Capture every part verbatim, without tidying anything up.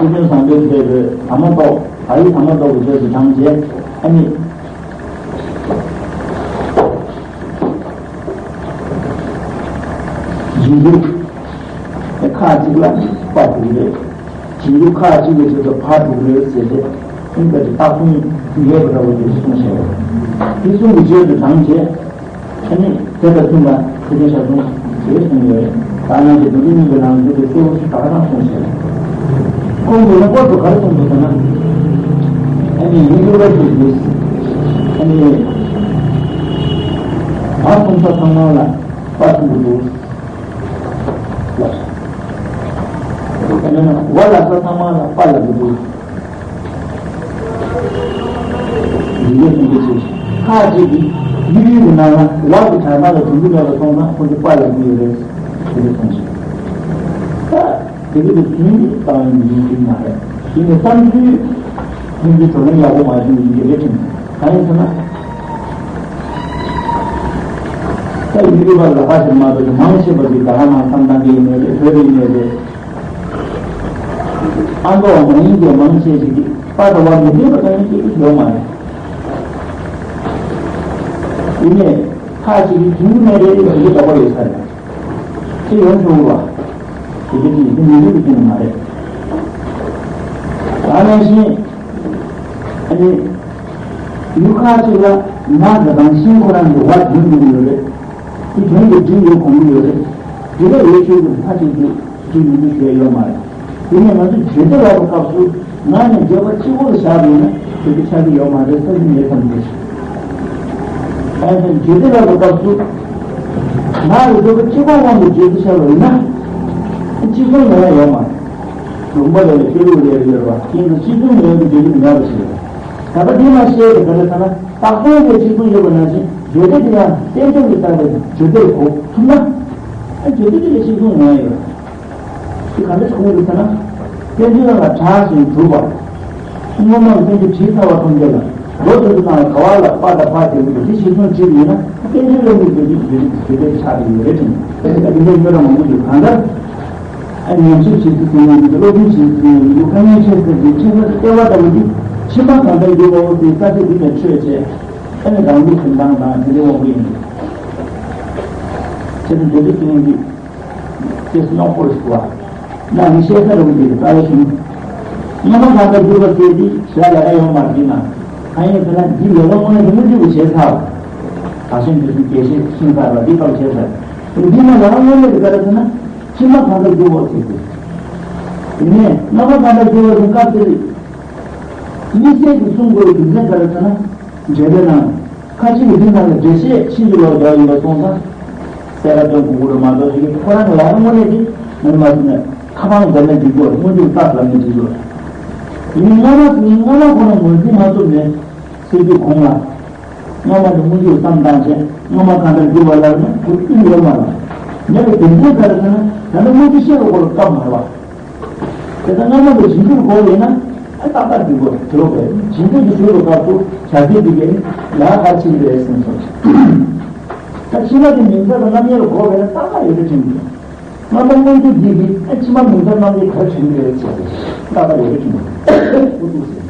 ཆོས་ཀུན་བཟང་པོའི་མཛད་པའི་ཟ་མ་ཏོག་ད་ཡི་ཟ་མ་ཏོག་གི་རྗེས་སུ་འབྲངས་རྗེས་ཨ་ནི། རྗེས་འཇུག་ཁག་ཅིག་ལ་དཔག་ཏུ་རེད། རྗེས་འཇུག་ཁག་ཅིག་གི་ཆེད་དུ་ཕར་འགྲོ་རེད་ཟེར་ཏེ་ཨིན་པ་དེ་རྟགས་གསུམ་ངེས་པ་འདྲ་བོ་ཞིག་གསུངས་བཞག་པ་རེད། དེ་གསུམ་གྱི་རྗེས་སུ་འབྲངས་རྗེས། ཨ་ནི་དེ་དང་མཐུན་པ་ཐུགས་རྗེ་ཞབས་དྲུང་ཞེས་གསུངས་ཡོད། ད་ནང་གི་བདུད་རྩི་གཉིས་ཀྱི་ནང་དུ་གཙོ་བོ་ཞིག་ད་ག་རང་གསུངས་ཤིང་། ཁོང་གིས་ལྷག་པར་དུ་ག་རེ་གསུངས་འདུག་ཟེར་ན། ཨ་ནི་ཡིད་འགྱུར་བ་ཞིག་འདུག་ཨ་ནི་བར་གསུམ་ས་ཚང་མ་ལ་དཔག་ཏུ་མི་འདུག་ལ། ཨ་ནི་བ་ལ་ས་ཚང་མ་ལ་པ་ལ་མི་འདུག་ཡིན་གྱི་གསུང་གི་ཚུལ། ཁ་ཅིག་གིས་ཡིད་ཡུལ་གྱི་ནང་ལ་ལག་གི་བྱ་ཐང་ལ་དུམ་བུ་མེད་པ་སོང་ན་ཁོ་ཚོ་པ་ལ་ཡིན་ཡོད་རེད། དེ་འདྲ་གསུངས་ཤིང་། ད་དེ་འདྲ་དུ་དུས་ཡུན་བཏང་ཡོང་ཡིན་གྱི་མ་རེད། ཡིན་ནའི་བསམ་ཚུལ་ཡིན་གྱི་བགྲོ་གླེང་ཡག་པོ་མ་བྱུང་ཡིན་གྱི་རེད་དྲན། གང་ཡིན་ཟེར་ན། ད་ཡིན་གྱི་པ་ལ་ཁ་ཞིག་མ་གཏོགས་མང་ཆེ་བ་ཞིག་ད་ག་ནང་བསམ་བཏང་གི་ཡིན་ནའི་རེད། བོད་རིགས་ཡིན་ནའི་རེད། ཨ་མདོ་བ་མ་ཡིན་པའི་མང་ཆེ་ཞིག་གིས་པ་དང་བ་མི་འདྲེས་པ་གང་ཡང་སྐད་ཆ་ཡོད་མ་རེད། དེ་ནས་ཁ་ཅིག་གིས་རྒྱུན་ནས་རེད་ཟེར་གྱི་དོགས་པ་ཡོད་ས་རེད། དེ་ཡོང་ཆོག་པ། དེ་ག་ཅིག་དེ་མི་འདྲེས་པའི་རྐྱེན་མ་རེད། ད་ནང་བཞིན་ཨ་ནི་ཡུལ་ཁ་ཅིག་ལ་ང་དང་རང་བཞིན་ཁོ་རང་གི་བ་རྒྱུན་དུ་ཡོད་རེད། དེ་རྒྱུན་དུ་འདྲེས་ཡོད་གོང་གི་ཡོད་རེད། དེ་ལས་འོས་ཆོས་ཀྱི་ཁ་ཅིག་ཏུ། དེ་མི་འདུག་ཞེས་ཡོད་མ་རེད། དེ་ནས་ང་ཚོ་བརྗོད་བདེ་བ་གི་སྐབས་སུ་ང་ནི་བརྗོད་པ་གཅིག་པོ་ལ་བཞག་པ་ཡིན་ན་བརྗོད་བདེ་ཆགས་ཀྱི་ཡོད་མ་རེད་བསམ་གྱི་མེད་བསམ་གྱི། ཨ་ནི་བརྗོད་བདེ་བ་གི་སྐབས་སུ་ང་ལ་བརྗོད་པ་གཅིག་པོ་དབང་དུ་བརྗོད་དེ་བཞག་པ་ཡིན་ན་གཅིག་མཚུངས་ཡོང་ཡ་ཡོད་མ་རེད། ལུང་པ་ལས་ལ་ཤེས་ལུགས་ལས་ཡོད་པ་དེ་ནི་གཅིག་མཚུངས་ཡོང་དུ་བརྗོད་རྒྱུ་མེད་པ་ཞིག་རེད། ད་ལྟ་འདི་མ་བཤད་པའི་ག་ལ་ཐ་ན་རྟགས་གསལ་ལས་གཅིག་མཚུངས་ཡོད་པ་ནང་བཞིན་བརྗོད་བདེ་དེ་ཡང་རྟེན་འབྱུང་གི་རྟགས་ལས་བརྗོད་བདེར་གོ་ཐུབ་ན་ཨ་བརྗོད་བདེ་དེ་ལས་གཅིག་མཚུངས་ཡོང་ཡ་ཡོད། དེ་ག་འདྲ་ཞིག་དགོས་རེད་ཟེར་ན། བསྟན་བཅོས་ལ་གྲགས་ཤིང་གྲུབ་པ། སྔོན་མ་བསྟན་བཅོས་བྲིས་ཚར་བ་ཐམས་ཅད་ལ་ལོ་དེ་ཚོ་ནང་ག་བ་ལ་པ་དང་ཕ་དེ་ཚོ་དེ་ཞིག་སོང་བྲིས་ཡོད་ན་བསྟན་བཅོས་ལ་མི་དགོས་ཀྱི་དེ་དེ་དེ་ཆགས་ཀྱི་ཡོད་རེད་དྲན། དེ་འདྲ་ཡོད་ར་མང་པོ་ཡོད་གང་ལྟར། ཨ་ཉམས་ཞིབ་བྱེད་ཚུལ་ཟེར་ཡོད་མི་འདུག་སློབ་སྦྱོང་བྱེད་ཚུལ་ཟེར་ཡོད་མི་འདུག་དཀའ་ངལ་ཆེ་ཟེར་གྱི་ཆེ་ས་ལྟེ་བ་ལྟ་བུ་འདི་ཕྱི་མ་གང་ལྟར་འགྱུར་བའོ་ཟེར་ས་ཆ་འདི་ནས་འཕྲོས་བྱས་ཨ་ནི་རང་ལུགས་གཟིམ་ཐང་དང་དེ་འདྲའི་དབང་པོ་ཡིན་འདུག་ཆེ་ས་འདི་འདྲ་ཟེར་ཡོད་མི་འདུག It's not possible. ན་ནི་ཤེས་ས་རུ་འདི་ལྟ་བའི་ཤིང་། སྔ་མ་གང་ལྟར་འགྱུར་བ་ཟེར་འདི་ཞེ་ལས་ཀ་ཡོང་མ་འདི་ན། གང་ཡིན་ཟེར་ན་འདི་ལས་ཀ་དངོས་གནས་ཀྱི་སྨོན་འཇུག་གི་བྱས་ཚར། ད་ཤིང་འདི་ཚོ་རྒྱས་བཤད་ཤིང་ཚར་ལ་འདི་ལྟར་བྱས་ཚར། འདི་ན་ལས་ཀ་དངོས་གནས་ཀྱི་ག་རེ་ཟེར་ན་ཕྱི་མ་གང་ལྟར་འགྱུར་བ་ཟེར་འདི། དེ་ནས་སྔ་མ་གང་ལྟར་འགྱུར་བ་ཟེར་སྐབས་དེ་རེད། དམིགས་བསལ་གྱི་གསུང་དགོས་རྒྱུ་མཚན་ག་རེ་ཟེར་ན། འགྲེལ་པའི་ནང་། ཁ་ཅིག་གིས་འདི་ནང་ལ་འགྲེལ་བཤད་ཕྱིན་ཅི་ལོག་རྒྱག་ཡིན་པ་སོང་ཙང་། གསལ་ཁ་སྟོན་དགོས་ཀྱི་རེད་མ་གཏོགས་ཅིག་ཁོ་རང་གི་ལས་ཀ་དངོས་གནས་དེ་ངོ་མ་ཟིན་ན་ཁ་པང་འཛར་ནས་འགྲིག་གི་རེད། དངོས་འབྲེལ་རྟགས་ལབ་ནས་འགྲིག་གི་རེད། ཡིན་ནའི་སྔ་མ་ཟིན་ནའི་སྔ་མ་ཁོ་རང་ངོས་འཛིན་མ་ཐུབ་ནས་ཟེར་དུས་གོང་ལ། སྔ་མ་དེ་དངོས་འབྲེལ་བསམ་བཏང་བྱས་སྔ་མ་གང་ལྟར་འགྱུར་བ་ལབ་ན་ཁོ་ཀུན་ཡོད་མ་ལ། ངས་ལ་དེ་འདྲའི་ག་རེ་ཟེར་ན་ད་ནི་དངོས་འབྲེལ་བཤད་པའི་སྐོར་ལ་སྐབས་མ་རེད་བ། དེ་ལྟར་སྔ་མ་གི་རྗེས་འཇུག་གོ་བས་ན་ཨ་ཏག་ཏག་འགྲིག་གོ་དེ་རོགས་པས་རྗེས་འཇུག་གི་ཚུལ་དུ་སྐབས་སུ་བྱ་དེ་འགྲིག་གས་ནི་ཡག་ག་ཕྱིན་རེད་གསུངས་སོ། ད་ཕྱི་མ་གི་མིང་ཚབ་དང་རྣམ་དབྱེ་ལ་གོ་བས་ན་ཏག་ཏག་ཡོད་རེད་དྲན་གི། སྔ་མ་སྔོན་འཇུག་འདི་གིས་ཨ་ཕྱི་མ་མིང་ཚབ་རྣམ་དབྱེ་ག་རེ་བྱུང་གི་རེད་ཟེར་ཏེ་ཏག་ཏག་ཡོད་རེད་དྲན་གི། ཨུ་ཏུ་ཟེར།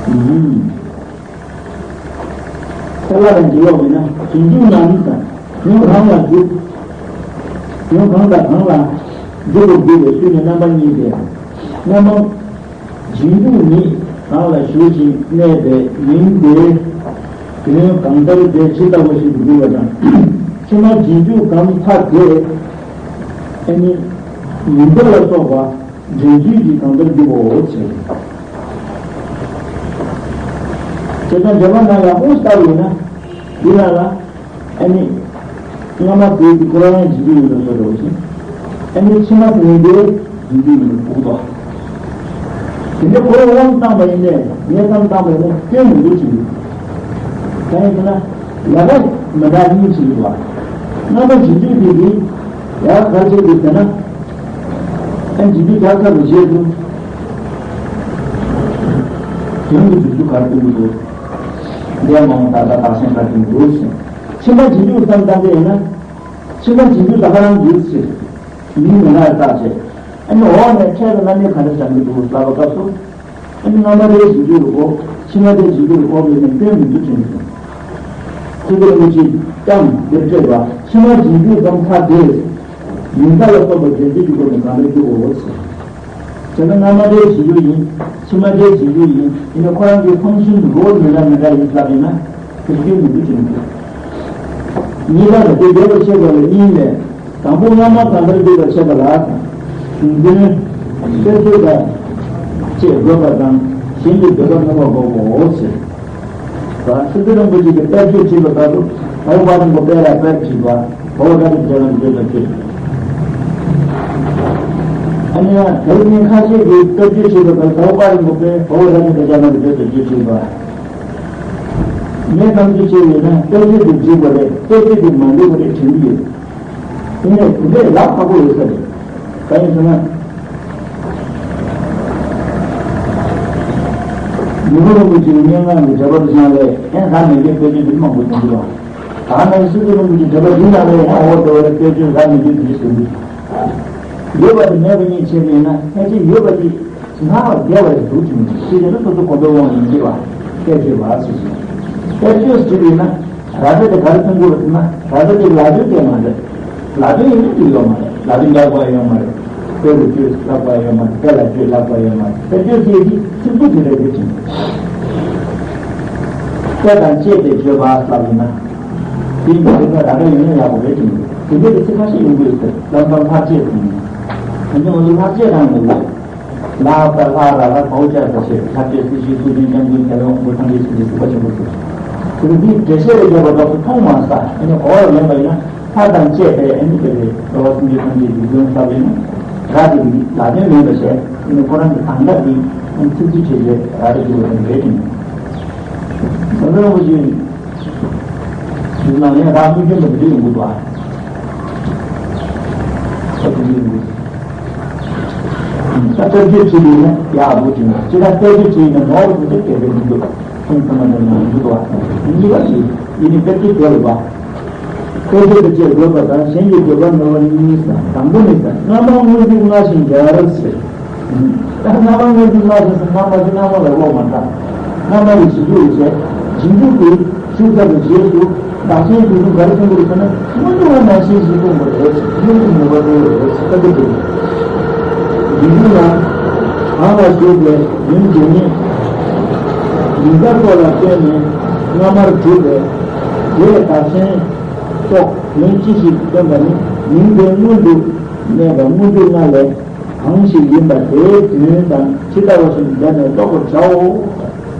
ཨུམ། ཁོ་བ་དང་འགྱུར་བ་མིན་ན་རྗེས་འཇུག་རྣམས་དང་ཡུལ་གང་ལ་འཇུག་ཡུལ་གང་དང་གང་ལ་འཇུག་པར་འགྱུར་བའི་ཚུལ་ནི་རྣམ་པ་གཉིས་ཏེ། རྣམ་པ་རྗེས་འཇུག་ཉིད་རང་ལ་ཞུགས་ཤིང་གནས་པའི་མིང་དེ་དོན་གང་ལྟར་དེ་ཇི་ལྟ་བུ་ཞིག་ཏུ་འགྱུར་བ་དང་། ཕྱི་མ་རྗེས་འཇུག་གམ་ཐ་དད་ཨ་ནི་མི་འདོད་ལ་སོགས་པ། འབྲས་རྒྱུད་ཀྱི་གང་ལྟར་འགྱུར་བའོ་ཞེས། དེ་ལྟར་འགྲེལ་པ་ནང་ཡག་པོ་ལྟ་བས་ན། འདི་ལ་ལ། ཨ་ནི། སྔ་མ་དེའི་ཁོ་རང་རྗེས་འཇུག་ཡིན་པར་བཟོ་འདྲ་བ་ཞིག་ཨ་ནི་ཕྱི་མ་དེ་ནི་དེའི་རྗེས་འཇུག་ཡིན་པར་འགོག་ཏོ། དེ་འདྲ་ཁོ་རང་དབང་བཏང་བ་ཡིན་ནས་ངས་བསམ་བཏང་བ་ཡིན་ན་སྐྱོན་མི་འདུག་ཅིང་། གང་ཡིན་ཟེར་ན། ལས་ཀ་མི་འདྲ་གཉིས་ཅིག་ཡོད་པ། སྔ་མ་རྗེས་འཇུག་དེ་གིས་ཡར་ག་བྱེད་དགོས་ཟེར་ན། ཨ་ནི་རྗེས་འཇུག་རྒྱག་ཚར་བའི་རྗེས་སུ། དོན་གྱི་རྗེས་འཇུག་ག་རེ་སྟོན་གྱི་འདུག་འདས་མ་འོངས་ད་ལྟ་བདག་གཞན་ག་རེ་སྟོན་གྱི་འདུག་ཟེར། ཕྱི་མ་རྗེས་འཇུག་བསམ་བཏང་གི་ཡིན་ན། ཕྱི་མ་རྗེས་འཇུག་ད་ག་རང་འདུག་ཟེར། མིང་མི་སྣར་བཏགས་བྱས། ཨ་ནི་འོག་ནས་འཕྲལ་དུ་རྣམ་དབྱེ་ག་འདྲ་སྦྱང་གི་འདུག་ལབ་པའི་སྐབས་སུ། ཨ་ནི་སྔ་མ་དེའི་གཞི་རྒྱུ་རུ་གོ། ཕྱི་མ་དེའི་གཞི་རྒྱུ་རུ་གོ་བའི་ནང་སྐྱོན་མི་འདུག་དྲན་སོང་། ཚུལ་དེ་རིན་པོ་ཆེས་ཀྱང་འདིར་སྤྲད་པ། ཕྱི་མ་གཞི་རྒྱུ་ཙམ་ཚར་དེས། མིང་མཐའ་ལ་སོགས་པ་རྗེས་འཇུག་གི་སྒོ་ནས་གང་འདྲ་འཇུག་གོ་ཟེར། བྱས་ན་སྔ་མ་དེའི་གཞི་རྒྱུ་ཡིན། ཕྱི་མ་དེའི་གཞི་རྒྱུ་ཡིན། ཡིན་ན་ཁོ་རང་གི་ཕངས་ཤིང་རོ་མི་འདྲ་མི་འདྲ་ཡིན་ལབ་ཡིན་ན། དེ་སྐྱོན་མི་འདུག་ཅེས་མི་འདུག་གཉིས་པ་ལ་དེ་འགལ་བར་བཤད་པ་ལ་གཉིས་ལས། དང་པོ་སྔ་མ་གང་ལྟར་འདུག་པར་བཤད་པ་ལ། གཞུང་དོན། དཔེར་བརྗོད་དང་བཅས་དགོས་པ་དང་གཞན་གྱི་འདོད་པ་སྨོས་པ་དགོས་གོ་ཟེར། ད་སི་ཏུ་རིན་པོ་ཆེ་གིས་དཔེར་བརྗོད་བྱེད་པའི་སྐབས་སུ་དྭ་བུ་པ་རིན་པོ་པེ་ལ་དཔེར་བྱེད་པ། བའོ་ད་རིག་བྱ་ལ་འདོད་པ་བརྗོད། ཨ་ནི་ཡང་དེ་ནི་ཁ་ཤས་ཀྱིས་དཔེར་བརྗོད་བྱེད་པའི་སྐབས་དྭ་བུ་པ་རིན་པོ་པེ་བའོ་ད་རིག་བྱ་ལ་འདོད་པ་བརྗོད་བྱེད་པ། ངས་གཏམ་རྒྱུད་བྱས་ཡོད་ན་དཔེར་བརྗོད་དེ་འགྲིག་པ་རེད། དཔེར་བརྗོད་དེ་མ་འགྲིག་པ་རེད་དྲན་གྱི་ཡོད། དེ་ནས་དེ་འདྲས་ལབ་ཁག་པོ་ཡོད་ས་རེད། གང་ཡིན་ཟེར་ན། མི་བོ་རིན་པོ་ཆེའི་སྙན་ངག་གི་འགྲེལ་པ་དེ་ཚང་ལས་ཨེ་ཟ་མེད་པའི་དཔེར་བརྗོད་འདི་མང་པོ་བྱུང་འདུག་བ། ད་ནང་སི་ཏུ་རིན་པོ་ཆེའི་འགྲེལ་པ་འདི་ནང་ལས་ཡང་འོ་དེ་བ་ལ་དཔེར་བརྗོད་ཟ་མེད་པའི་དེ་འདྲ་ཟེར་འདུག་ཡོད་པ་དེ་མེད་པ་གཉིས་ཕྱེ་བ་ཡིན་ན་ཕལ་ཆེར་ཡོད་པ་དེ། སྔ་བ་དགེ་བ་རེད་འདུག་ཅིང་ཤེས་བྱས་ན་སོ་སོ་གོམས་པའི་དབང་ཡིན་གྱི་བ། དཔེར་བརྗོད་པ་ཟེར་ཞིང་། དཔེར་བརྗོད་ཟེར་བས་ན། ར་ཏྲ་དེ་ག་རེ་མཚོན་དགོས་པ་ཟེར་ན། ར་ཏྲ་དེ་ལ་དོན་དེ་མ་རེད། ལ་དོན་ཡིན་ན་དེ་ཡོད་མ་རེད། ལ་དོན་རྒྱག་པ་ཡོད་མ་རེད། དཔེ་རུ་བརྗོད་ལབ་པ་ཡོད་མ་རེད། དཔེ་ལ་བརྗོད་ལབ་པ་ཡོད་མ་རེད། དཔེར་བརྗོད་ཟེར་དེ་ཚིག་འབྲུ་དེ་འདྲ་ཡོད་ཅིང་། དཔེ་དང་བཅས་ཏེ་བརྗོད་པ་ལབ་ཡིན་ན། དེ་ཡིན་དུས་ན་ར་ཏྲ་ཡོད་ན་ཡག་པོ་རེད་ཅིང་། དེ་འདྲ་གི་ཚིག་ཁ་ཤས་ཡོང་གི་ཡོད་ཟེར། ལམ་སང་ལྷག་བཅས་ཟེར་ནས། ད་ནི་ང་ཚོ་ལྷག་བཅས་རང་མི་འདུག་ལ་ས་ལྷ་ར་ལྷ་བའོ་ཅ་ས་ཞེས་ལྷ་བཅས་སྲིད་ཞིའི་སྲོག་ཆགས་སྐྱབས་མགོན་ཁྱེད་རང་དབང་པོ་ཐམས་ཅད་ཟེར་ནས་ཟུར་པ་ཆེན་པོ་ཞིག་དེ་འདི་འགྲེལ་བཤད་ལ་བརྒྱབ་པ་རྫོགས་སུ་མཐོང་མ་ས་ཨ་ནི་གོ་བ་ལེན་པ་ཡིན་ན་ལྷ་དང་བཅས་པའི་ཨ་ནི་དེ་རེད། འགྲོ་བ་སེམས་ཅན་ཐམས་ཅད་ཀྱི་མགོན་ལྟ་བུ་ཡིན་ན་ར་དེ་འདི་ལ་དོན་མེད་པ་བྱས་ཨ་ནི་ཁོ་རང་གི་གང་ལྟར་འདི་ཨ་ནི་ཚིག་ཚིག་བྱས་བྱས་ར་དེ་འགྲུབ་པ་དེ་རེད་དྲན། ང་ཚོ་རིན་པོ་ཆེ་ཡིན་ན་ཡང་ར་མི་སྐྱོན་པ་དེ་འདྲ་ཡོང་གི་འདུག་ཨ། ས་དེ་འདྲ་ཡོང་གི་འདུག་ད་དཔེར་བརྗོད་བྱེད་དུས་ནི་ཡག་པོ་བྱུང་བ། ཅི་ལྟར་དཔེར་བརྗོད་བྱེད་ཡིན་ན་ནོར་བུ་དེ་སྐད་དེ་མི་འདུག་ཁོང་ཚང་མ་འདི་ནང་མི་འདུག་བ། གཉིས་པ་ཞིག་ཡིན་ནི་དཔེར་བརྗོད་དེ་རུ་བ། དཔེར་བརྗོད་དེ་བཅས་དགོས་པ་དང་གཞན་གྱི་འདོད་པ་ནོར་བ་གཉིས་དང་དང་པོ་ནི་དང་སྔ་མ་སྔོན་འཇུག་སྔ་ཞིང་འགལ་ཟེར། ད་སྔ་མ་སྔོན་འཇུག་སྔ་ཞིང་ཟེར་སྔ་མ་དེ་སྔ་མ་ལ་ཀློག་མ་འདྲ། སྔ་མ་ཡི་གཞི་འཇུག་ཡི་བྱས། རྗེས་འཇུག་གི་ཞུགས་ཚར་བའི་རྗེས་སུ། བདག་གཞན་དུས་གསུམ་ག་རེ་མཚོན་དགོས་ཟེར་ན། སྔོན་འཇུག་ལ་ནང་བཞིན་གཞི་མཚོན་དགོས་རེད། སྔོན་འཇུག་ནུས་པ་སྟོན་དགོས་རེད་ཟེར་ལྟ་རྒྱུ་དེ་རེད། རྗེས་འཇུག་ལ་གང་ལ་ཞུགས་པའི་ཡུན་དེ་ཉིད་ཡིན་པ་སོགས་ལ་བརྟེན་ནས་སྔ་མར་གྲུབ་པའི་དེས་བདག་གཞན་སོགས་དོན་ཅི་ཞིག་སྟོན་པ་ནི་མིང་དེ་སྔོན་དུ་གནས་པ་སྔོན་འཇུག་སྔ་ལས་གང་ཞིག་ཡིན་པ་དེའི་དོན་དང་ཇི་ལྟ་བ་བཞིན་སྦྱར་ནས་རྟོགས་པར་བྱའོ།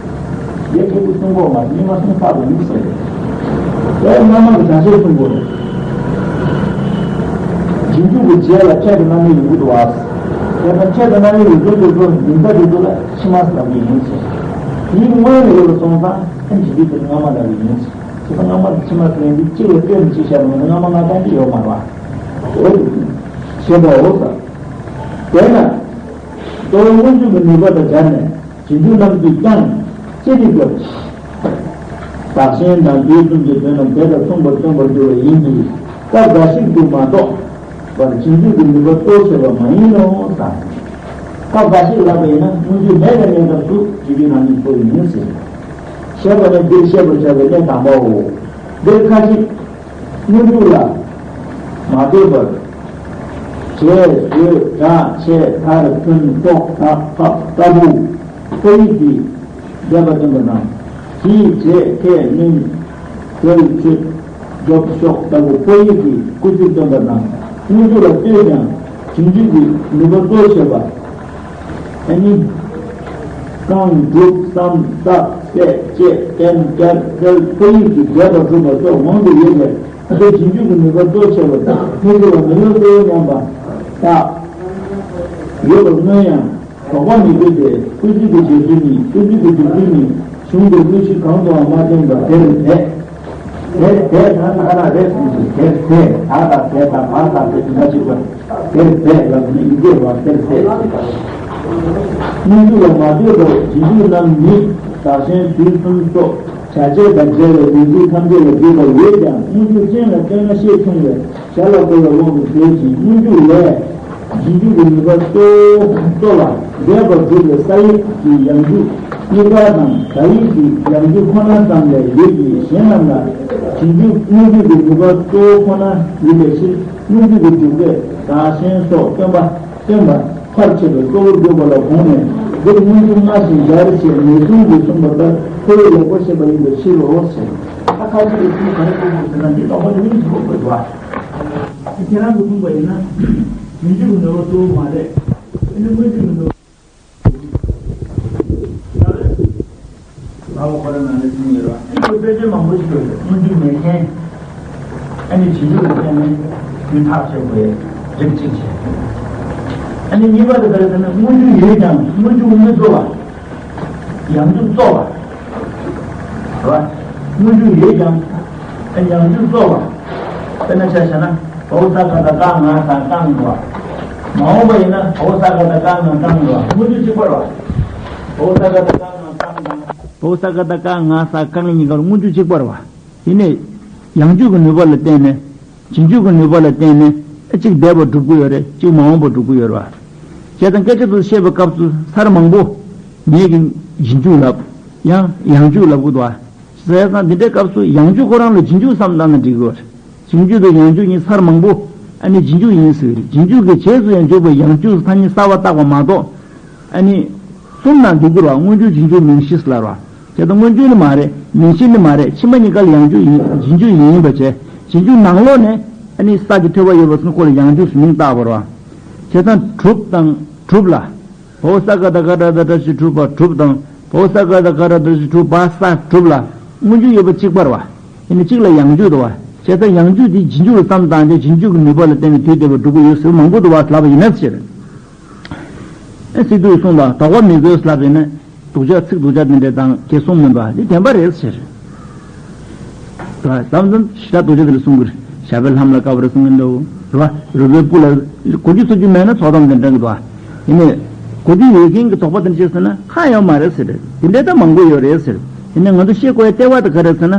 དེ་ཁེ་པོ་གསུང་གོ་མ་རྙིང་མ་གསུང་ཚར་བ་ཡིན་ཟེར། དེ་སྔ་མ་གི་བྱ་བྱེད་གསུང་གོ་རེད། རྗེས་འཇུག་གི་རྗེས་ལ་འཕྲལ་དུ་རྣམ་དབྱེ་ཡོང་གི་འདུག་ཨ། དེ་ལྟར་འཕྲལ་དུ་རྣམ་དབྱེ་ཡོང་དུས་དེ་ཚོ་མིང་མཐའ་དེ་ཚོ་ལ་ཕྱི་མ་ལབ་ཀྱི་ཡིན་ཟེར། དེའི་སྔོན་ཡོད་ལ་སོང་ཙང་ཨ་ནི་རྗེས་འཇུག་དེ་སྔ་མ་ལབ་ཀྱི་ཡིན་ཟེར། དེ་ཚོ་སྔ་མ་དང་ཕྱི་མ་ཟེར་ཡིན་དུས་གཅིག་ལ་སྐྱོན་གཅིག་བཤད་པ་མ་གཏོགས་སྔ་མ་སྔ་རྐྱང་གཅིག་ཡོད་མ་རེད་བ། འོ་དེ་བྱེད་པའོ་ཟེར། དེས་ན། གཙོ་བོ་སྔོན་འཇུག་གི་ནུས་པ་དང་སྦྱར་ནས་རྗེས་འཇུག་རྣམས་ཀྱིས་ཀྱང་ཅི་རིགས་པར། བདག་གཞན་དང་དུས་གསུམ་གྱི་དོན་རྣམས་དེ་དང་མཚུངས་པར་སྟོན་པར་འགྱུར་བ་ཡིན་གྱི། སྐབས་འགའ་ཞིག་ཏུ་མ་གཏོགས་པར་རྗེས་འཇུག་གི་ནུས་པ་གཙོ་ཆེ་བ་མ་ཡིན་ནོ་ཟེར། སྐབས་འགའ་ཞིག་ལབ་པ་ཡིན་ན་སྔོན་འཇུག་མེད་པའི་གནས་སྐབས་སུ་རྗེས་འཇུག་རང་ཉིད་གཙོ་ཡིན་ཟེར། ཞེས་པ་ནི་འདིར་བཤད་པར་བྱ་བའི་གནས་དང་པའོ། འདིར་ཁ་ཅིག་སྔོན་འཇུག་ལ་མ་ལྟོས་པར། བྱས་བཟོས་བསྒྲགས་བྱས་མཐར་ཐོན་ཐོགས་བཏགས་ཕབ་ལྟ་བུ་ཕོ་ཡིག་གིས་འདས་པ་སྟོན་པ་དང་། གྱིས་བྱས་ཁས་ལེན་འགྲེལ་བྱེད་སྒྲུབ་ཕྱོགས་ལྟ་བུ་ཕོ་ཡིག་གིས་སྐུལ་ཚིག་སྟོན་པ་དང་། སྔོན་འཇུག་ལ་ལྟོས་ཀྱང་རྗེས་འཇུག་གི་ནུས་པ་གཙོ་ཆེ་བ། ཨ་ནི། བསྐང་སྒྲུབ་བསམ་བཏགས་བསྲེག་བཅད་བསྟན་བསྐྱར་བསྐྱར་ཕོ་ཡིག་གིས་འདས་པ་སྒྲུབ་པ་སོགས་མང་དུ་ཡོད་པས། ད་ལྟའི་རྗེས་འཇུག་གི་ནུས་པ་གཙོ་ཆེ་བ་དང་ཕལ་ཆེ་བ་མི་ལོ་གསལ་བོ་མཉམ་པ་དག་ཡོད་པར་མངོན་ཡང་དོགས་པ་མི་དགོས་ཏེ། སྐུལ་ཚིག་གི་རྗེས་ཟློས་ནི། སྐུལ་ཚིག་གི་མཇུག་སྡུད་ནི། གཞུང་དེ་དངོས་གཞི་གང་དུའང་མ་བསྟན་པར་དེར་འབད། དེར་འབད་ན་ཁ་ན་རེད་ཟེར་གྱི་དེར་འབད་ད་དང་དེ་དང་བར་དང་དེ་དེ་འདྲ་ཞིག་པ་དེར་འབད་ལ་ནི་ཡི་གེ་བ་དེར་འབད་ཟེར། སྔོན་འཇུག་ལ་མ་ལྟོས་པར་རྗེས་འཇུག་རྣམས་ནི་བདག་གཞན་དུས་གསུམ་སོགས་བྱ་བྱེད་དང་འབྲེལ་བའི་མིང་ཚིག་ཐམས་ཅད་ལ་འཇུག་པ་ཡོད་ཀྱང་སྔོན་འཇུག་ཅན་ལ་ལྟོས་ན་ཤས་ཆུང་བས། ཞར་ལ་བཀོད་པའི་དབང་དུ་བྱས་ཤིང་སྔོན་འཇུག་ལས། རྗེས་འཇུག་གི་ནུས་པ་གཙོ་བོ་གཙོ་ལ་འདས་པ་སྒྲུབ་པའི་ས་ཡིག་གི་ཡང་འཇུག་གཉིས་ཀ་དང་ད་ཡིག་གི་ཡང་འཇུག་ཁོ་ན་ཙམ་ལས་ཡོད་ཀྱི་གཞན་རྣམས་ལ་རྗེས་འཇུག་སྔོན་འཇུག་གི་ནུས་པ་གཙོ་བོ་ཁོ་ན་ཡོད་པའི་ཕྱིར། སྔོན་འཇུག་གི་འཇུག་པས་བདག་གཞན་སོགས་སྟོན་པ་སྟོན་པ་ཕར་ཕྱེ་བའི་གཙོ་བོར་གྱུར་པ་ལ་དགོངས་ནས། འདིར་སྔོན་འཇུག་སྔ་ཞིང་འགྱུར་བ་ཞེས་ངེས་བཟུང་གིས་གསུངས་པ་ལྟར་ཁོ་བོས་ལེགས་པར་བཤད་པ་ཡིན་པའི་ཕྱིར་རོ་ཞེས། ད་ཁ་ཅིག་གིས་ཚུལ་ག་རེ་གསུངས་འདུག་ཟེར་ན། འདི་ལྟ་བུ་ནི་མི་འཇུག་པ་འདུག་པ། ཁྱེད་རང་གིས་གསུངས་པ་ཡིན་ན། རྗེས་འཇུག་གི་ནུས་པ་གཙོ་བོ་མ་རེད། ཨ་ནི་སྔོན་འཇུག་གི་ནུས་པ། ལ་བ་ཁོ་རང་ནང་ནས་གསུངས་ཡོད་ར། ཨ་ནི་ཁོ་དཔེ་ཆ་མང་པོ་ཞིག་ཡོད་རེད། སྔོན་འཇུག་མེད་མཁན། ཨ་ནི་རྗེས་འཇུག་ལ་བརྟེན་ནས་དུས་ཐག་གཅོད་དགོས་རིགས་གཅིག་བྱས། ཨ་ནི་གཉིས་པ་དེ་ག་རེ་ཟེར་ན། སྔོན་འཇུག་ཡོད་ཀྱང་སྔོན་འཇུག་མི་གཙོ་བ། ཡང་འཇུག་གཙོ་བ། རེད་བ། སྔོན་འཇུག་ཡོད་ཀྱང་ཡང་འཇུག་གཙོ་བ། དཔེར་ན་ཆ་བཞག་ན། བའོ་ས་ག་བཏགས་སྐ་ང་ས་སྐང་འདུག་བ། མ་འོངས་པ་ཡིན་ན་བའོ་ས་ག་བཏགས་སྐ་ང་སྐང་འདུག་བ། སྔོན་འཇུག་གཅིག་པ་རེད་བ། བའོ་ས་ག་བཏགས་སྐ་ང་སྐང་དང་། བའོ་ས་ག་བཏགས་སྐ་ང་ས་སྐང་གཉིས་ཀ་ལ་སྔོན་འཇུག་གཅིག་པ་རེད་བ། དེ་ནས་ཡང་འཇུག་གི་ནུས་པ་ལ་བརྟེན་ནས། རྗེས་འཇུག་གི་ནུས་པ་ལ་བརྟེན་ནས་གཅིག་འདས་པ་སྒྲུབ་ཀྱི་ཡོད་རེད། གཅིག་མ་འོངས་པ་སྒྲུབ་ཀྱི་ཡོད་རེད་བ། བྱས་ཙང་སྐད་ཆ་དུ་བཤད་པའི་སྐབས་སུ་ཚར་མང་པོ་ངེད་ཀྱིས་རྗེས་འཇུག་ལབ། ཡང་ཡང་འཇུག་ལབ་ཀྱི་འདུག་བ། བྱས་ཙང་འདི་འདྲའི་སྐབས་སུ་ཡང་འཇུག་ཁོ་རང་ལ་རྗེས་འཇུག་བསམ་བཏང་ན་འགྲིག་གི་རེད། རྗེས་འཇུག་དང་ཡང་འཇུག་གཉིས་ཚར་མང་པོ། ཨ་ནི་རྗེས་འཇུག་ཡིན་ཟེར་གི་རེད། རྗེས་འཇུག་གི་རྗེས་སུ་ཡང་འཇུག་པའི་ཡང་འཇུག་ཐ་སྙད་གསར་པ་བཏགས་པ་མ་གཏོགས། ཨ་ནི། གསུམ་ནང་འདུས་ཀྱི་རེད་བ། སྔོན་འཇུག་རྗེས་འཇུག་མིང་གཞི་ལབ་རེད་བ། བྱས་ཙང་སྔོན་འཇུག་ནི་མ་རེད། མིང་གཞི་ནི་མ་རེད། ཕྱི་མ་གཉིས་ཀ་ལ་ཡང་འཇུག་ཡིན། རྗེས་འཇུག་ཡིན་པ་བྱས། རྗེས་འཇུག་ནང་ལོགས་ནས་ཨ་ནི་ས་ཀྱི་ཐོད་པ་ཡོད་པ་སོང་ཁོ་ལ་ཡང་འཇུག་ཟེར་མིང་བཏགས་པ་རེད་བ། བྱས་ཙང་གྲུབ་དང་གྲུབ་ལ། བའོ་ས་ག་བཏགས་སྒ་ར་བཏགས་སྒྲ་ཞབས་ཀྱུ་གྲུབ་པ་གྲུབ་དང་། བའོ་ས་ག་བཏགས་སྒ་ར་བཏགས་ཞབས་ཀྱུ་གྲུབ་པ་ས་གྲུབ་ལ། སྔོན་འཇུག་ཡོད་པ་གཅིག་པ་རེད་བ། ཡིན་ནའི་གཅིག་ལ་ཡང་འཇུག་འདུག་བ། བྱས་ཙང་ཡང་འཇུག་དེ་རྗེས་འཇུག་ལ་བསམ་བཏང་སྟེ་རྗེས་འཇུག་གི་ནུས་པ་ལ་བརྟེན་ནས་དུས་འདས་པ་སྒྲུབ་ཀྱི་ཡོད་ཟེར་བ་མང་པོ་འདུག་བ་ལབ་པ་ཡིན་ན་ཟེར། ཨེ་སི་ཏུས་གསུངས་པ། དོགས་པ་མི་དགོས་ལབ་ཡིན་ན། སྡུག་ཅག་ཚིག་སྡུག་ཅག་འདི་འདྲ་དང་གེ་སྲུང་མིན་པ་འདི་བདེན་པ་རེད་ཟེར། ད་དམ་དམ་ཞེ་དྲག་སྡུག་ཅག་འདི་ལ་གསུང་གི་རེད། ཞབས་པད་ལྷམ་ལ་དཀར་བར་གསུང་གི་འདུག་རེད་བ། རུས་པའི་སྤུ་ལ་གོ་རྒྱུ་ཚོར་རྒྱུ་མེད་ན་ཚོགས་གཏམ་འདི་འདྲ་གི་འདུག་བ། ཡིན་ནའི་གོ་རྒྱུ་ཡོད་མཁན་གྱི་དོགས་པ་འདི་འདྲ་ཅིག་ཟེར་ན་ཧ་ཡོད་མ་རེད་ཟེར། འདི་འདྲ་ད་མང་པོ་ཡོད་རེད་ཟེར། ཡིན་ནའི་ང་ཚོ་ཤེས་དགོས་ཡ་ལྟེ་བ་དེ་ག་རེད་ཟེར་ན།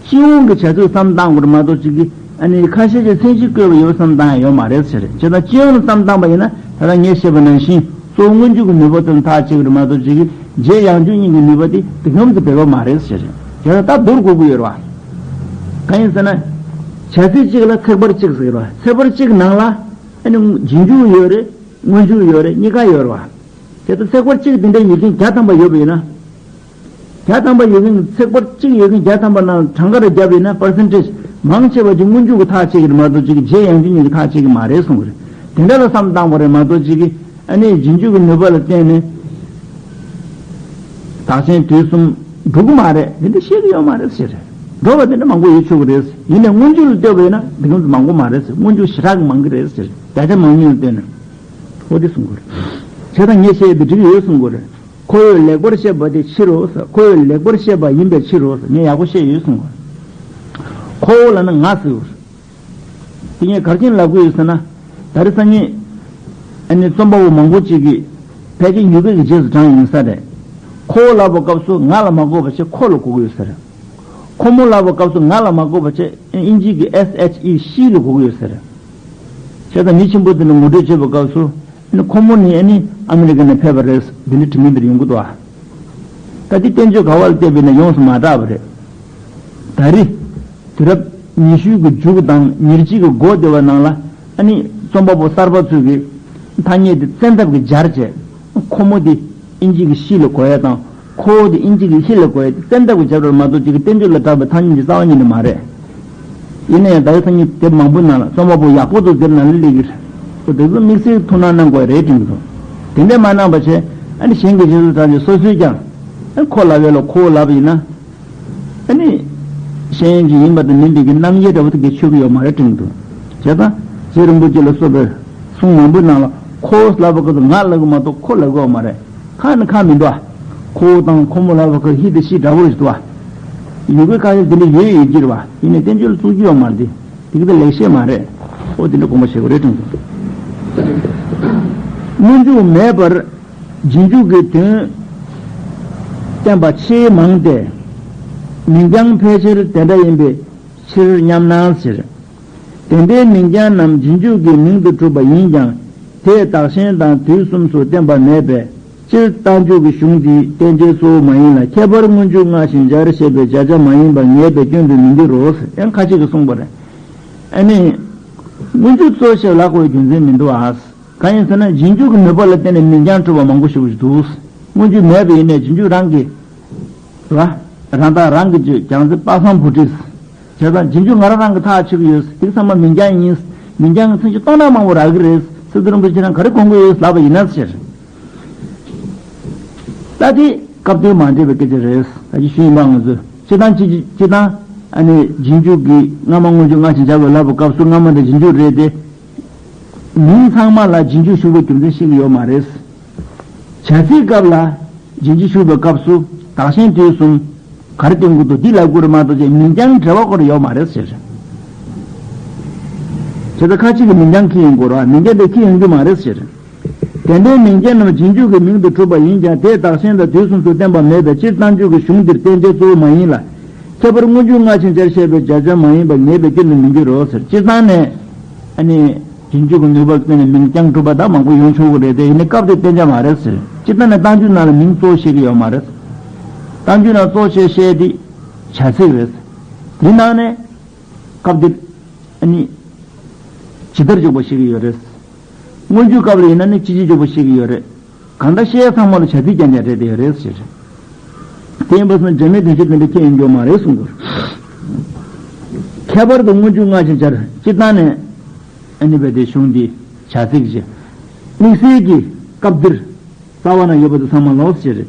སྤྱི་ཡོངས་ཀྱི་བྱ་ཚུལ་བསམ་བཏང་དགོས་རེད་མ་གཏོགས་ཅིག་གིས། ཨ་ནི་ཁ་ཤས་ཀྱིས་མཚན་གཞི་བཀོད་པ་ཡོད་བསམ་བཏང་ཡ་ཡོད་མ་རེད་ཟེར། བྱས་ཙང་སྤྱི་ཡོངས་ལ་བསམ་བཏང་པ་ཡིན་ན་ད་ལྟ་ངས་བཤད་པ་ནང་བཞིན་གཙོ་བོ་སྔོན་འཇུག་གི་ནུས་པ་དེ་ལ་ཐག་གཅོད་ཀྱི་རེད་མ་གཏོགས་ཅིག་གིས་རྗེས་ཡང་འཇུག་གཉིས་ཀྱི་ནུས་པ་དེ་དེ་སྙོམས་སུ་འབེབས་པ་མ་རེད་ཟེར། བྱས་ཙང་ད་བསྡུར་དགོས་ཀྱི་ཡོད་རེད་བ། གང་ཡིན་ཟེར་ན། བྱ་ཚིག་གཅིག་ལ་ཚེག་བར་གཅིག་ཟེར་གྱི་རེད་བ། ཚེག་བར་གཅིག་ནང་ལ་ཨ་ནི་རྗེས་འཇུག་ཡོད་རེད། སྔོན་འཇུག་ཡོད་རེད། གཉིས་ཀ་ཡོད་རེད་བ། དེ་ལྟར་ཚེག་བར་གཅིག་དེ་འདྲ་ཡོད་མཁན་བརྒྱ་ཐམ་པ་ཡོད་པ་ཡིན་ན། བརྒྱ་ཐམ་པ་ཡོད་མཁན་གྱི་ཚེག་བར་གཅིག་ཡོད་མཁན་བརྒྱ་ཐམ་པ་ནང་གྲངས་ཀ་རེ་བརྒྱབ་ཡིན་ན་པར་སེན་ཊེ་ཇི་མང་ཆེ་བ་ཅིག་སྔོན་འཇུག་གི་ཐག་བཅད་ཀྱི་རེད་མ་གཏོགས་ཅིག་གིས་རྗེས་ཡང་འཇུག་གཉིས་ཀྱི་ཐག་བཅད་ཀྱི་མ་རེད་གསུང་གི་རེད། དེ་འདྲ་ལ་བསམ་བཏང་པ་རེད་མ་གཏོགས་ཅིག་གིས་ཨ་ནི་རྗེས་འཇུག་གི་ནུས་པ་ལ་བརྟེན་ནས་བདག་གཞན་དུས་གསུམ་འགྲུབ་ཀྱི་མ་རེད། དེ་འདྲ་བཤད་ཀྱི་ཡོད་མ་རེད་ཟེར། འགྲོ་བ་དེ་འདྲ་མང་པོ་ཡོད་ཆོག་གི་རེད། ཡིན་ནའི་སྔོན་འཇུག་ལ་ལྟོས་པ་ཡིན་ན་དེ་གམ་དུ་མང་པོ་མ་རེད་ཟེར། སྔོན་འཇུག་ཞེ་དྲག་གི་མང་གི་རེད་ཟེར། བརྒྱ་ཆ་མང་ཉུང་ལ་ལྟོས་ན། འོ་དེ་གསུང་དགོས་རེད། བྱས་ཙང་ངས་བཤད་ཡོད་དེ་འགྲིག་གི་ཡོད་གསུང་དགོས་རེད། ཁོ་བོས་ལེགས་པར་བཤད་པ་དེ་ཕྱིར་རོ་ཟེར། ཁོ་བོས་ལེགས་པར་བཤད་པ་ཡིན་པའི་ཕྱིར་རོ་ཟེར། ངས་ཡག་པོ་བཤད་ཡོད་གསུང་དགོས་རེད། ཁོ་བོ་ལབ་ན་ང་ཟེར་དགོས་རེད། དེ་ངས་ག་རེ་བྱས་ནས་ལབ་དགོས་ཡོད་ཟེར་ན། ད་རེས་སང་ཉིན་ཨ་ནི་རྩོམ་པ་པོ་མང་པོ་ཅིག་གིས་ཕལ་ཆེར་ཡི་གེ་གི་རྗེས་སུ་འབྲངས་ཡིན་ས་རེད། ཁོ་བོ་ལབ་པའི་སྐབས་སུ་ང་ལ་མ་གོ་བ་བྱས་ཁོ་ལ་གོ་གི་ཡོད་ས་རེད། ཁོ་མོ་ལབ་པའི་སྐབས་སུ་ང་ལ་མ་གོ་བ་བྱས་དབྱིན་ཇི་གི་S H E she ལ་གོ་གི་ཡོད་ས་རེད། བྱས་ཙང་མི་ཆེན་པོ་དེ་ནི་ངོ་སྤྲོད་བྱེད་པའི་སྐབས་སུ། ཨ་ནི་ཁོ་མོ་ནི་ཨ་ནི་ཨ་མི་རི་ཀ་ནས་ཕེབས་པ་རེད། འདི་འདྲ་དྲི་མི་འདིར་ཡོང་གི་འདུག་ཨ། ད་འདི་བསྟན་བཅོས་ག་བ་ལ་བལྟས་པས་ན་ཡོངས་སུ་མ་གྲགས་པ་རེད། ད་རེས་དུས་རབས་ཉི་ཤུ་གི་མཇུག་དང་ཉེར་གཅིག་གི་འགོ་དེ་བ་ནང་ལ་ཨ་ནི་རྩོམ་པ་པོ་གསར་པ་ཚོས་ཀྱི་ཐ་སྙད་དེ་བཙན་ཐབས་ཀྱིས་སྦྱར་བྱས། ཁོ་མོ་དེ་དབྱིན་ཇི་གི་she ལ་གོ་ཡ་དང་། ཁོ་བོ་དེ་དབྱིན་ཇི་གི་he ལ་གོ་ཡ་དེ་བཙན་ཐབས་ཀྱིས་སྦྱར་བ་མ་གཏོགས་ཅིག་གི་བསྟན་བཅོས་ལ་གྲགས་པའི་ཐ་སྙད་ཀྱི་རྩ་བ་ཉིད་ནས་མ་རེད། ཡིན་ན་ཡང་ད་རེས་སང་ཉིན་དེབ་མང་པོའི་ནང་ལ་རྩོམ་པ་པོ་ཡག་པོ་འདུག་དེབ་ནང་ལ་སླེབས་ཀྱི་རེད། ཁོ་དེ་ཚོ་དམིགས་བསལ་ཐུགས་སྣང་གནང་དགོས་རེད་དྲན་གྱི་འདུག་དེ་འདྲས་མ་གནང་བ་བྱས་ཨ་ནི་གཞན་གྱི་རྗེས་སུ་འབྲངས་ཏེ་སོ་སོས་ཀྱང་ཨ་ཁོ་ལབ་ཡོད་ལ་ཁོ་བོ་ལབ་པ་ཡིན་ན། ཨ་ནི། ཤེས་ཡོན་ཅིག་ཡིན་པ་དང་མིན་པའི་གི་རྣམ་དབྱེ་འདྲ་བོ་དེ་གས་ཆོད་ཀྱི་ཡོད་མ་རེད་དྲན་གྱི་འདུག་བྱས་ཙང་རྗེ་རིན་པོ་ཆེ་ལ་སོགས་པའི་གསུང་མང་པོའི་ནང་ལ་ཁོ་བོ་ལབ་པ་ཁོ་ཚོ་ང་ལབ་གི་མ་གཏོགས་ཁོ་ལབ་གི་ཡོད་མ་རེད། ཁ་ནི་ཁ་མི་འདུག་ཨ། ཁོ་བོ་དང་ཁོ་མོ་ལབ་པ་ཁོ་he དང she འདྲ་བོ་རེད་འདུག་ཨ། ཡུལ་སྐད་ཁ་ཤས་དེ་འདྲ་ཡོད་ཡོད་ཀྱི་རེད་བ། ཡིན་ནའི་བསྟན་བཅོས་ལ་བཙུགས་རྒྱུ་ཡོད་མ་རེད་དེ། དེ་གི་དེ་ལེགས་བཤད་མ་རེད། ཨོ་དེ་འདྲ་དགོངས་པ་བཞེས་དགོས་རེད་དྲན་གྱི་འདུག་སྔོན་འཇུག་མེད་པར། རྗེས་འཇུག་གི་དོན་བསྟན་པ་ཆེས་མང་སྟེ། མིན་ཀྱང་ཕལ་ཆེར་དེ་འདྲ་ཡིན་པའི་ཕྱིར་སྙམ་ན་ཟེར། དེ་འདྲའི་མིང་རྐྱང་རྣམས་རྗེས་འཇུག་གི་མིང་དུ་གྲུབ་པ་ཡིན་ཀྱང་། དེས་བདག་གཞན་དང་དུས་གསུམ་སུ་བསྟན་པ་མེད་པས། སྤྱིར་རྟགས་འཇུག་གི་གཞུང་འདིའི་བསྟན་བྱའི་གཙོ་བོ་མ་ཡིན་ལ། ཁྱད་པར་སྔོན་འཇུག་སྔ་ཕྱི་སྦྱར་ཞེས་པའི་བྱ་བྱ་མ་ཡིན་པ་ངེས་པའི་སྐྱོན་དུ་མི་འགྱུར་རོ་ཟེར། ཡང་ཁ་ཅིག་གིས་གསུངས་པ་རེད། ཨ་ནི། སྔོན་འཇུག་གཙོ་ཞེས་ལབ་དགོས་རྒྱུ་མཚན་མི་འདུག་ཨ། གང་ཡིན་ཟེར་ན། རྗེས་འཇུག་གི་ནུས་པ་ལ་བརྟེན་ནས་མིང་རྐྱང་གྲུབ་པ་མང་པོ་ཞིག་འདུག་སྔོན་འཇུག་མེད་པ་ཡིན་ནའི་རྗེས་འཇུག་རང་གི། རེད་བ། རང་རྟགས་རང་གི་བརྗོད་ཀྱང་ཚེ་དཔག་བསམ་བུ་ཁྲིད། བྱས་ཙང་རྗེས་འཇུག་ང་རང་རང་གི་ཐག་ཆོད་ཀྱི་ཡོད། དེ་ཚང་མ་མིང་རྐྱང་ཡིན། མིང་རྐྱང་གི་མཚོན་བྱེད་སྟོང་ཕྲག་མང་པོ་རག་གི་རེད། སི་ཏུ་རིན་པོ་ཆེ་རང་ག་རེ་དགོངས་ཀྱི་ཡོད་ལབ་པ་ཡིན་ན་ཟེར། ད་དེ་སྐབས་དོན་མ་འདྲེས་པའི་སྐད་ཆ་རེད། ད་ཅི་ཞུས་ཡིན་པ་ང་ཚོས་སྤྱིར་བཏང་སྤྱི་སྤྱིར་བཏང་ཨ་ནི་རྗེས་འཇུག་གི་སྔ་མ་སྔོན་འཇུག་སྔ་ཕྱི་སྦྱར་བའི་ལབ་པའི་སྐབས་སུ་སྔ་མ་དེ་རྗེས་འཇུག་རེད་དེ། མིང་ཚང་མ་ལ་རྗེས་འཇུག་ཞུགས་པའི་རྒྱུ་མཚན་ཤེས་ཀྱི་ཡོད་མ་རེད། བྱ་ཚིག་སྐབས་ལ་རྗེས་འཇུག་ཞུགས་པའི་སྐབས་སུ་བདག་གཞན་དུས་གསུམ་ག་རེ་སྟོན་གྱི་འདུག་འདི་ལབ་དགོས་རེད་མ་གཏོགས་ཅིག་མིང་རྐྱང་འབྲེལ་བ་སྐོར་ཡོད་མ་རེད་ཟེར། བྱས་ཙང་ཁ་ཅིག་གིས་མིང་རྐྱང་འཁྱེར་ཡོང་དགོས་རེད་བ། མིང་རྐྱང་དེ་འཁྱེར་ཡོང་རྒྱུ་མ་རེད་ཟེར། དེ་འདྲའི་མིང་རྐྱང་རྣམས་རྗེས་འཇུག་གི་མིང་དུ་གྲུབ་པ་ཡིན་ཀྱང་། དེས་བདག་གཞན་དང་དུས་གསུམ་སུ་བསྟན་པ་མེད་པས། སྤྱིར་རྟགས་འཇུག་གི་གཞུང་འདིར་བསྟན་བྱའི་གཙོ་བོ་མ་ཡིན་ལ། ཁྱད་པར་སྔོན་འཇུག་སྔ་ཕྱི་སྦྱར་ཞེས་པའི་བྱ་བྱ་མ་ཡིན་པ་ངེས་པའི་སྐྱོན་དུ་མི་འགྱུར་རོ་ཟེར། སྤྱིར་བཏང་ནས་ཨ་ནི་རྗེས་འཇུག་གི་ནུས་པ་བརྟེན་ནས་མིང་རྐྱང་གྲུབ་པ་དག་མང་པོ་ཡོང་ཆོག་གི་རེད་དེ། ཡིན་ནའི་སྐབས་དེར་བསྟན་བྱ་མ་རེད་ཟེར། སྤྱིར་བཏང་ནས་རྟགས་འཇུག་ནང་ལ་མིང་གཙོ་བོ་བཤད་ཀྱི་ཡོད་མ་རེད། རྟགས་འཇུག་ནང་གཙོ་བོ་བཤད་བཤད་དེ་བྱ་ཚིག་རེད། དེ་ནང་ནས་སྐབས་དེར་ཨ་ནི་ཇི་ལྟར་འཇུག་པ་བཤད་ཀྱི་ཡོད་རེད། སྔོན་འཇུག་སྐབས་ལ་ཡིན་ན་ནི་ཅི་ཕྱིར་འཇུག་པ་བཤད་ཀྱི་ཡོད་རེད། གང་ལྟར་བཤད་ཡ་ཚང་མ་ལ་བྱ་ཚིག་རྐྱང་རྐྱང་སྤྲད་བསྡད་ཡོད་རེད་ཟེར། དེ་ཡིན་པ་སོང་འབྲེལ་མེད་དོན་སྤྱི་དེ་འདྲ་ཁྱད་ཡོང་རྒྱུ་མ་རེད་གསུང་དགོས། ཁྱད་པར་དུ་སྔོན་འཇུག་སྔ་ཕྱི་སྦྱར། སྤྱིར་བཏང་ནས་ཨ་ནི་བས་དེ་གཞུང་འདི་བྱ་ཚིག་ཅེས། དམིགས་བསལ་གྱི་སྐབས་འདིར་རྩ་བ་ན་ཡོད་པ་དེ་ཚང་མ་ལོགས་ཟེར།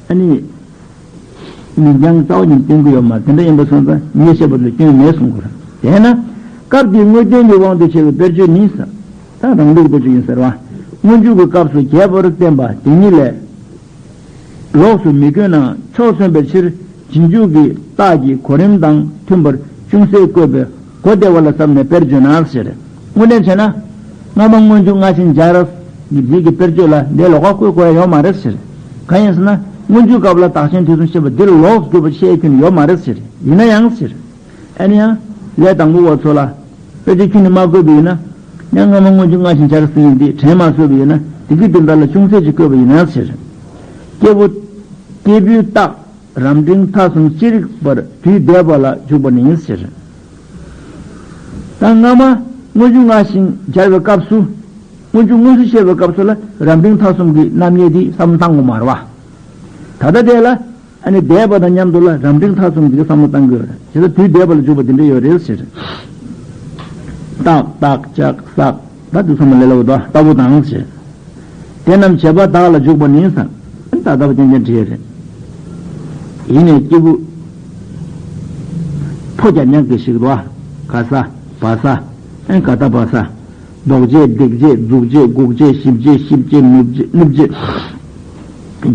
ཨ་ནི། མིང་རྐྱང་རྩ་བ་ཉིད་བསྟན་གྱི་ཡོད་མ་རེད། དེ་འདྲ་ཡིན་པ་སོང་ཙང་ངས་བཤད་པ་ལ་སྐྱོན་མེད་གསུང་དགོས་རེད། དེས་ན། སྐབས་འདིའི་དངོས་བསྟན་གྱི་དབང་དུ་བྱས་པའི་དཔེར་བརྗོད་ནི་ཟེར། ད་རང་ལུགས་དཔེར་བརྗོད་ཡིན་ཟེར་བ། སྔོན་འཇུག་གི་སྐབས་སུ་རྒྱས་པར་བསྟན་པ་དེ་ཉིད་ལས། ལོགས་སུ་མི་བཀོད་ནའང་ཕྱོགས་མཚོན་པའི་ཕྱིར་རྗེས་འཇུག་གི་རྟགས་ཀྱི་གོ་རིམ་དང་མཐུན་པར་ཅུང་ཟད་བཀོད་པའི་གོ་བདེ་བ་ལ་བསམས་ནས་དཔེར་བརྗོད་ན་ཟེར། དངོས་གནས་བྱས་ན། སྔ་མ་སྔོན་འཇུག་སྔ་ཕྱི་སྦྱར། འདི་གི་དཔེར་བརྗོད་ལ་འདི་ལོགས་ཀ་བཀོད་དགོས་ཡ་ཡོད་མ་རེད་ཟེར། གང་ཡིན་ཟེར་ན། སྔོན་འཇུག་སྐབས་ལ་བདག་གཞན་དུས་གསུམ་བཤད་པ་འདིར་ལོགས་སུ་གྱུར་པ་བཤད་རྒྱུ་ནི་ཡོད་མ་རེད་ཟེར། ཡིན་ན་ཡང་ཟེར། ཨ་ནི་ཡང་། ལས་དང་པོ་བ་ཚོ་ལ། དཔེ་ཆ་ཁྱོན་ནས་མ་བཀོད་པ་ཡིན་ན། ཡང་སྔ་མ་སྔོན་འཇུག་སྔ་ཕྱི་སྦྱར་ཟེར་ཡིན་ཏེ་དྲན་མ་སོས་པ་ཡིན་ན། དེ་གི་དོན་དག་ལ་ཅུང་ཟད་ཅིག་བཀོད་པ་ཡིན་ན་ཟེར། སྐྱེས་བུ། སྐྱེས་བུའི་རྟགས། རབ་འབྲིང་ཐ་གསུམ་ཅི་རིགས་པར་དུས་འདས་པ་ལ་འཇུག་པ་ནི་ཟེར། ད་སྔ་མ་སྔོན་འཇུག་སྔ་ཕྱི་སྦྱར་བའི་སྐབས་སུ། སྔོན་འཇུག་དངོས་སུ་བཤད་པའི་སྐབས་སུ་ལ་རབ་འབྲིང་ཐ་གསུམ་གྱི་རྣམ་དབྱེ་འདི་བསམ་བློ་བཏང་དགོས་མ་རེད་བ། ད་ལྟ་དེ་ལ་ཨ་ནི་འདས་པ་དང་མཉམ་དུ་ལ་རབ་འབྲིང་ཐ་གསུམ་གྱི་བསམ་བློ་བཏང་དགོས་རེད། བྱས་ཙང་དུས་འདས་པ་ལ་འཇུག་པ་འདི་འདྲ་ཡོད་རེད་ཟེར། རྟགས་བཏགས་ལྕགས་བསགས། ད་དུས་ཚང་མ་ལས་སླ་བོ་དང་ལྟ་བུ་དང་ཟེར། དེ་རྣམས་བྱེད་པ་དག་ལ་འཇུག་པ་ནི་ཟེར། ད་ལྟ་བུ་རྐྱང་རྐྱང་བྲིས་རེད། ཡིན་ནས་སྐྱེས་བུ། ཕོ་རྒྱ་ཉག་གི་ཞིག་ཏུ་ག་ས། བ་ས། ཨན་ག་ད་བ་ས། ལྡོག་བྱེད་སྡིག་བྱེད་འཛུག་བྱེད་འགུག་བྱེད་ཞིབ་བྱེད་ཤིབ་བྱེད་ནུབ་བྱེད་ནུབ་བྱེད།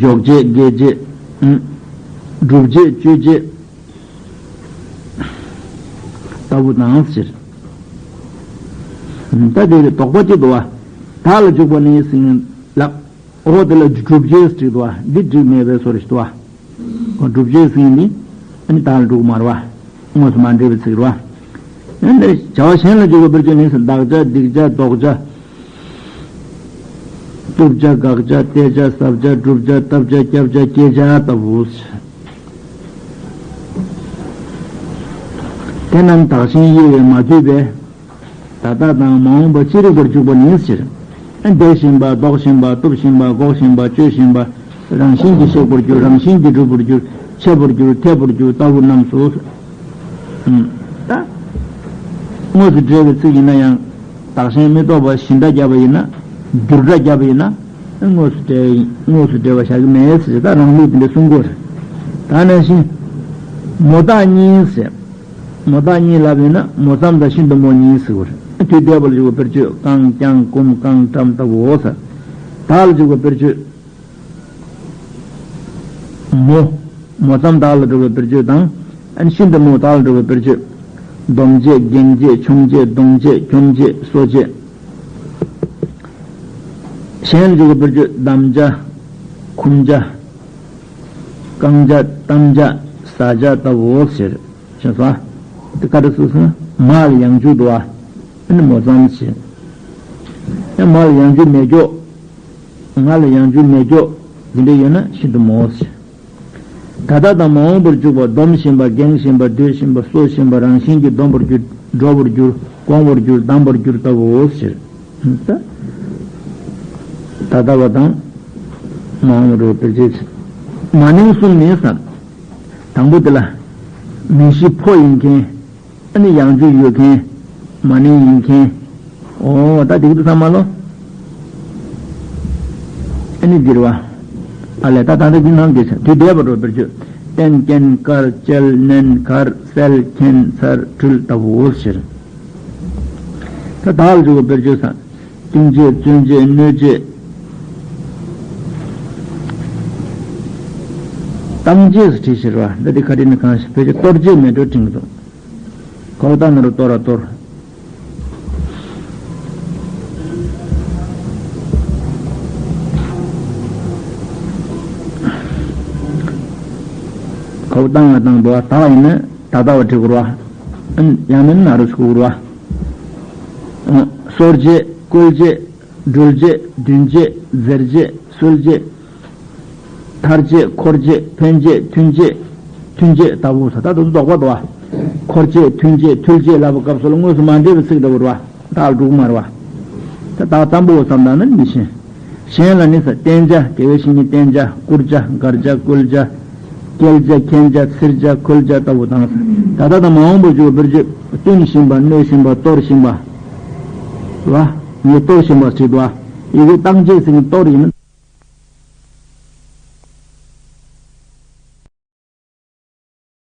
འཇོག་བྱེད་དགེ་བྱེད། སྒྲུབ་བྱེད་སྤྱོད་བྱེད། ལྟ་བུ་དང་ཟེར། ད་དེ་ལ་དོགས་པ་གཅིག་འདུག་བ། དག་ལ་འཇུག་པ་ནི་ཟིན་ལགས། འོ་དེ་ལ་སྒྲུབ་བྱེད་ཟེར་འདུག་བ། འདི་འགྲིག་མེད་པའི་བཟོ་རེ་ཞིག་འདུག་བ། སྒྲུབ་བྱེད་ཟིན་ནི། ཨ་ནི་དག་ལ་འགྲུབ་མ་རེད་བ། དངོས་སུ་མ་འབྲེལ་བའི་ཚིག་རེད་བ། ཨ་ནི་བྱ་བ་གཞན་ལ་འཇུག་པའི་དཔེར་བརྗོད་ནི་བདག་བྱ་སྡིག་བྱ་བཟློག་བྱ། བཏུབ་བྱ་དགག་བྱ་གཏད་བྱ་གཟབ་བྱ་སྒྲུབ་བྱ་བཏབ་བྱ་བསྐྱབ་བྱ་སྐྱེ་བྱ་ལྟ་བུ། དེ་རྣམས་བདག་གཞན་དབྱེ་བས་མ་བསྡུས་པས། ད་ལྟ་དང་མ་འོངས་པ་ཅི་རིགས་པར་འཇུག་པ་ནི་ཟེར། འདས་ཤིང་པ་ལྡོག་ཤིང་པ་བཏུབ་ཤིང་པ་འགོག་ཤིང་པ་སྤྱོད་ཤིང་པ། རང་བཞིན་གྱིས་གཤེགས་པར་འགྱུར་རང་བཞིན་གྱིས་གྲུབ་པར་འགྱུར་ཆད་པར་འགྱུར་འཐད་པར་འགྱུར་ལྟ་བུ་རྣམས་སོ། ད། དངོས་སུ་འབྲེལ་བའི་ཚིག་ཡིན་ན་ཡང་། བདག་གཞན་མི་རྟོག་པ་བཞི་འདྲ་བརྒྱབ་པ་ཡིན་ན། བསྒྱུར་སྒྲ་བརྒྱབ་པ་ཡིན་ན། དངོས་སུ་འབྲེལ་དངོས་སུ་འབྲེལ་བ་བཞག་གི་མེད་ཟེར་ད་རང་ལུགས་དེ་འདྲ་གསུང་དགོས་རེད། ད་ནང་བཞིན། མོ་རྟགས་གཉིས་ཟེར། མོ་རྟགས་གཉིས་ལབ་ཡོད་ན་མོ་ཙམ་དང་ཤིན་ཏུ་མོ་གཉིས་ཟེར་བ་རེད། དུས་འདས་པ་ལ་འཇུག་པའི་དཔེར་བརྗོད་རྐང་རྐྱང་སྐུམ་རྐང་ཀྲམ་ལྟ་བུའོ་ཟེར། དག་ལ་འཇུག་པའི་དཔེར་བརྗོད། མོ། མོ་ཙམ་དག་ལ་འགྲོ་བའི་དཔེར་བརྗོད་དང་། ཨ་ནི་ཤིན་ཏུ་མོ་དག་ལ་འགྲོ་བའི་དཔེར་བརྗོད། སྡོམ་བྱེད་འགེངས་བྱེད་ཆོམ་བྱེད་གདོང་བྱེད་འཁྱོམ་བྱེད་གསོ་བྱེད། གཞན་ལ་འཇུག་པའི་དཔེར་བརྗོད་གདམ་བྱ། འཁུམ་བྱ། བཀང་བྱ་གཏམ་བྱ་ཟ་བྱ་ལྟ་བུའོ་ཟེར། ཞེས་སོ། དེ་ག་རེ་ཟེར་ཟེར་ན་མ་ལ་ཡང་འཇུག་འདུག་བ། ཨ་ནི་མོ་ཙམ་བྱེད། ཡང་མ་ལ་ཡང་འཇུག་མེད་འཇོག་ང་ལ་ཡང་འཇུག་མེད་འཇོག་འདི་འདྲ་ཡོད་ན་ཤིན་ཏུ་མོ་ཟེར། ད་ལྟ་དང་མ་འོངས་པར་འཇུག་པ་སྡོམ་བཞིན་པ་འགེངས་བཞིན་པ་སྡོད་བཞིན་པ་གསོ་བཞིན་པ་རང་བཞིན་གྱིས་སྡོམ་པར་འགྱུར་འགྲོ་བར་འགྱུར་གོམས་པར་འགྱུར་ལྡང་བར་འགྱུར་ལྟ་བུའོ་ཟེར། ད་ད་ལྟ་བ་དང་མ་འོངས་པར་འཇུག་པའི་དཔེར་བརྗོད་ཟེར། མ་ནིང་གསུམ་ནི་ཟེར། དང་པོ་དེ་ལ་མིང་གཞི་ཕོ་ཡིན་མཁན། ཨ་ནི་ཡང་འཇུག་ཡོད་མཁན། མ་ནིང་ཡིན་མཁན། ཨོ་ད་དེ་གི་དུ་ཚང་མ་ལོ། ཨ་ནི་འདིར་བ། ཨ་ལས་ད་ད་ལྟ་འདི་ནང་འདི་ཚེ་དུས་འདས་པ་འགྲོ་བར་བརྗོད། བསྟན་རྐྱེན་དཀར་བཅལ་ནན་གར་གསལ་མཁྱེན་ཚར་འཁྲུལ་ལྟ་བུའོ་ཟེར། ད་བདག་ལ་འཇུག་པར་བརྗོད་ས། བསྟུན་བྱེད་བརྩོན་བྱེད་གནོད་བྱེད། བཏང་བྱེད་ཟེར་བྲིས་ཕྱིར་བ་འདི་དེ་ཁ་བྲིས་ནི་གང་ཞིག་བོད་ཀྱི་གཏོར་བྱེད་མེད་འགྲོ་དྲན་གྱི་འདུག་ཁོ་བོ་ད་ནོར་གཏོར་ར་གཏོར། ཁོ་བོ་བཏང་བ་བཏང་འགྲོ་བ་ད་བ་ཡིན་ན་ད་ལྟ་བ་བྲི་དགོས་ར་བ། ཨ་ནི་ཡང་མིན་ན་རུ་ཆུག་དགོས་ར་བ། གསོར་བྱེད་བསྐུལ་བྱེད། སྦྲུལ་བྱེད་བདུན་བྱེད་འཛེར་བྱེད་གསོལ་བྱེད། ཐར་བྱེད་འཁོར་བྱེད་འཕེན་བྱེད་མཐུན་བྱེད། མཐུན་བྱེད་ལྟ་བུ་ས་ད་དུ་ལྡོག་པ་དོ། འཁོར་བྱེད་མཐུན་བྱེད་མཐུལ་བྱེད་ལབ་པའི་སྐབས་སུ་ལ་དངོས་སུ་མ་འདྲེས་པའི་ཚིག་ལྟ་བུ་ར་བ། ད་འགྲུག་མར་བ། ད་ད་ཙམ་པོ་བསམ་ད་ན་མི་ཤེས། གཞན་ལ་ནི་ས་བསྟན་བྱ་དགེ་བའི་བཤེས་གཉེན་བསྟེན་བྱ་བཀུར་བྱ་མགར་བྱ་བཀོལ་བྱ། སྐྱེལ་བྱ་མཁྱེན་བྱ་ཚིར་བྱ་འཁོལ་བྱ་ལྟ་བུ་དང་ས། ད་ལྟ་དང་མ་འོངས་པར་འཇུག་པའི་དཔེར་བརྗོད་བསྟུན་བཞིན་པ་གནོད་བཞིན་པ་གཏོར་བཞིན་པ། ར་བ། ངས་གཏོར་བཞིན་པ་ཟེར་དུ་བ། ཡི་གེ་བཏང་བྱེད་ཟེར་ནི་གཏོར་ཡིན་ན།